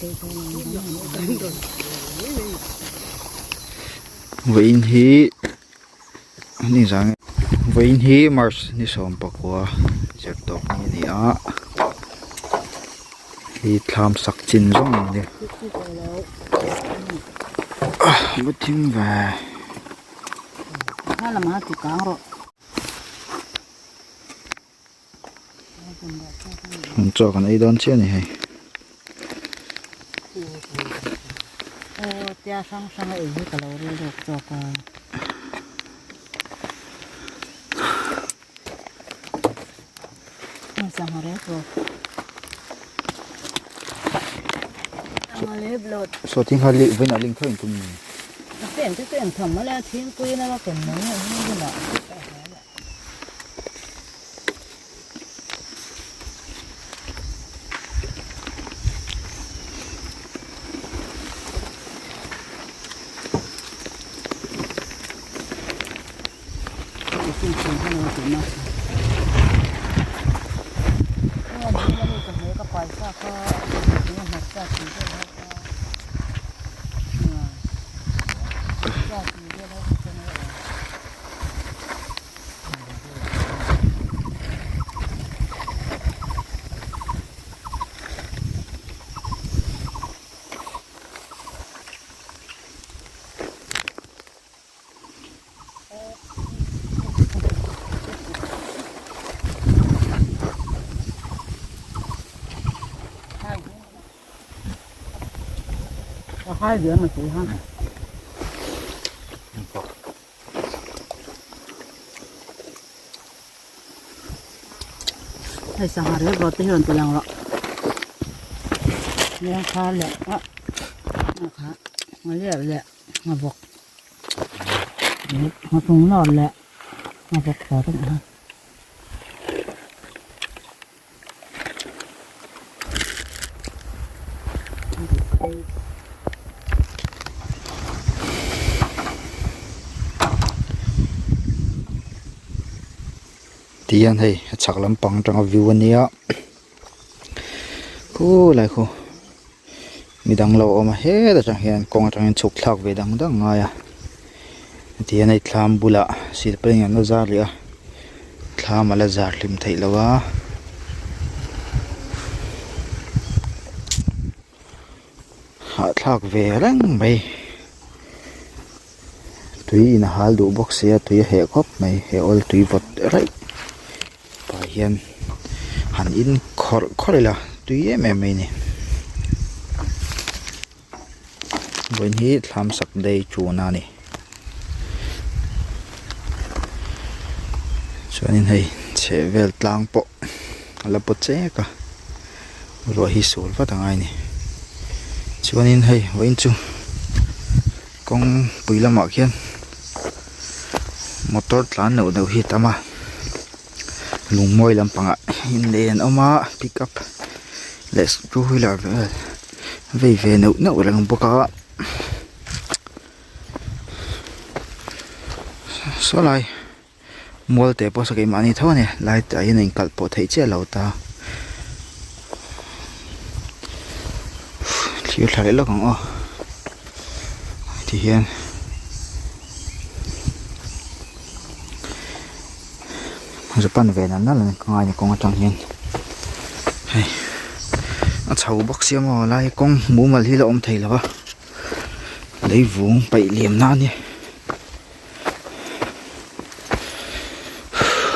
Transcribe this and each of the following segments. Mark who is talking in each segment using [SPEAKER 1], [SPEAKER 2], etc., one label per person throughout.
[SPEAKER 1] Vawiin hi ni zang vawiin hi march ni 19 zir tawp ni a ni a hi thlam sak chin zawng a ni va thim ve. Chaw kan ei dawn chiah a ni hei. Saw thing kha vawiin ah ling tho in tum ni.
[SPEAKER 2] Hei sangha rep rawh te hi rawn ti lang rawh leng khar leh a kha nga leh leh nga bawk nga tung lawr leh nga bawk tawh te kha.
[SPEAKER 1] Ti hian hei a chhak lampang atanga view a nia khulai khu midang lo awm a hetah atang hian kawng atangin chhuk thlak ve dang dang a ngai a ti hian hei thlam bulah silpain an la zar leh a thlam a la zar hlim theih loh a. Hahthlak ve reng mai tui in a hal duh bawk sia tui a heh khawp mai he awl tui vawt raih tah hian han in khawrh khawrh ila tui em em mai a ni vawiin hi thlam sak day tuna a ni chuanin hei chheh vel tlang pawh a la paw chek a. Ruah hi sul vat angai a ni chuanin hei vawiin chu kawngpui lamah khian motor tlan loh deuh hi a tam a lungmawi lampangah inlei an awm a pickup leh two wheeler vel vei ve neuh neuh reng bawk a saw lai. Mual te pawh saw keimahni tho a ni light ah hian a inkalh pawh theih chiah lo ta thlir thla leh lawk ang aw ti hian japan ve nal nal ka ngai ni kawng atang hian hei a chho bawk sia maw lai kawng mumal hi la awm thei lo va leivung paih liam na a ni.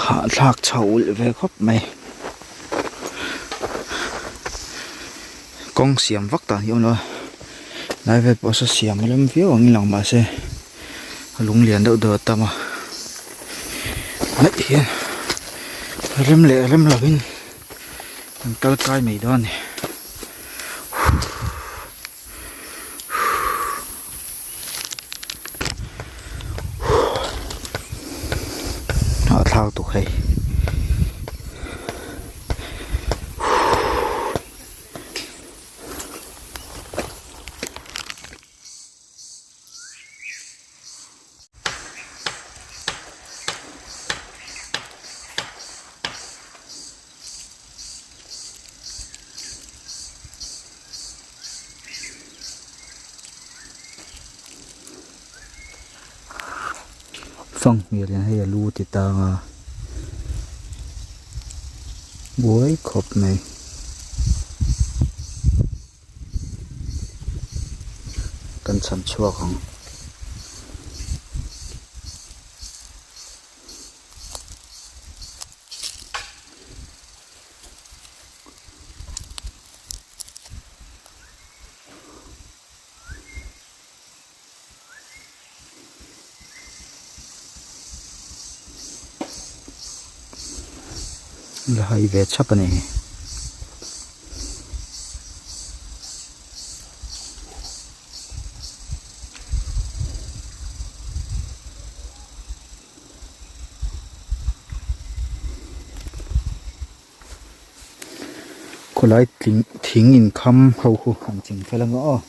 [SPEAKER 1] Hahthlak chho ulh ve khawp mai kawng siam vak dan hi a awm lo a lai vel pawh saw siam a rem viau ang in lang mahse a lung lian deuh deuh a tam a hnaih hian rem leh rem lo in an kal kai mai dawn a ni. Hahthlak tuk hei. Fanghmir in hei a lu ti tang a buai khawp mai. Kan chhan chhuak ang. La hai ve chhap a ni. Khawlai tling thing inkham ho khu an ching fel ang aw.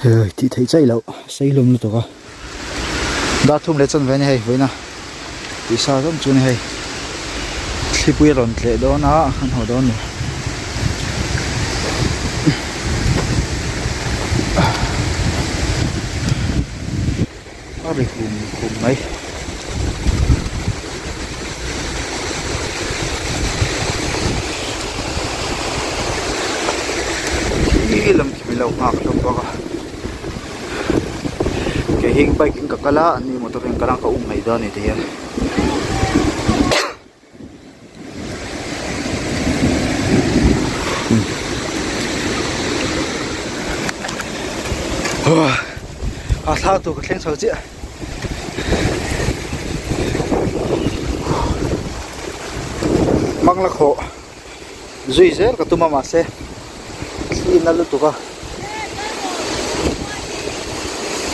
[SPEAKER 1] Hei tih theih chaih loh sei hlawm lutuk a dar thum leh chanve a ni hei vawiin a tih sa zawm chu a ni hei thlipui a rawn tleh dawn a an haw dawn a ni. A ri hum hum mai. Khi lam khi min lo nghak hlawm bawk a. Kei hi bike in ka kal a an ni motor in kal a ka um mai dawn a ni tihian. A thla tur ka thleng chho chiah Mangla khawh zui zel ka tum a mahse thli na lutuk a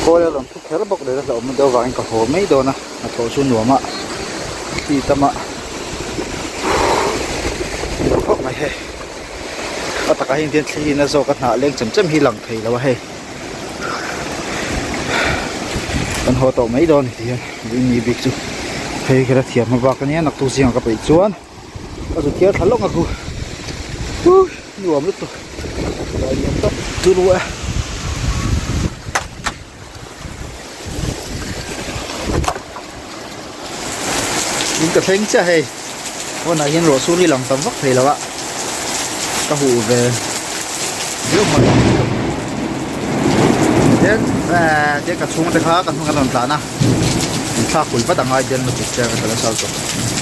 [SPEAKER 1] kawl a rawn thu kher bawk leh a hlauhawm deuh avangin ka haw mai dawn a hnathawh chu nuam a thli tam a nuam khawp mai hei a takah hian thli hi na zawk a hnah leng chem chem hi lang thei lo a hei kan haw tawh mai dawn a ni tih hian ni bik chu hei ka la thiam hma bak ania naktuk zingah ka peih chuan. Ka zu thiar thla lawk a khu huh nuam lutuk turu e. In ka thleng chiah hei pawnah hian ruah sur hi lang tam vak thei lo a ka huh ve viau mai tian eh tian ka chhung te kha ka hnung an rawn tlan a in thlak hul vat a ngai bian lutuk che ka la sal tawh.